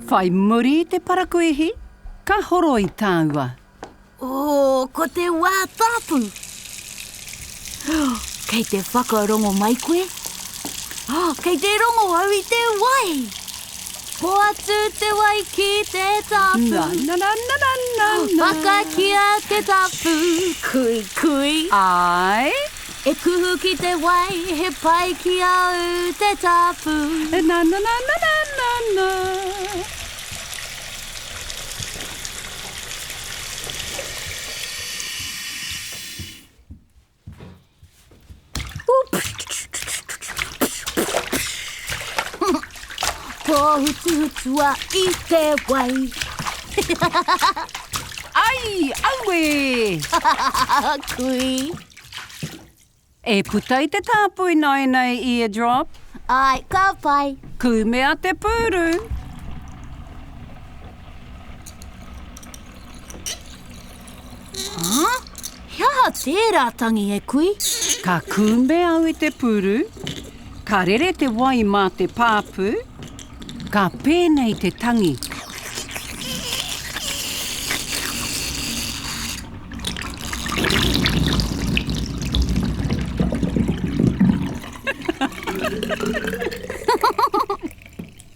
Whai muri i te parakuihi, ka horoi tāua. Oh, ko te wā tapu! Kei te whakarongo mai koe? Kei te rongo au i te wai! Hoatu te wai ki te tapu. Na, na, na, na, na, na, na. Whakakīa te tapu, kui, kui. Āe. E kuhu ki te wai, he pai ki a au te tapu. Na, na, na, na, na, na, na. Pōhutuhutua i te wai. Ai, aue! Kui. E puta i te tāpui nāianei Eardrop. Āe, ka pai. Kūmea te pūru. Hā? He aha tērā tangi e kui? Ka kūme au i te pūru, ka rere te wai mā te pāpū, ka pēnei te tangi.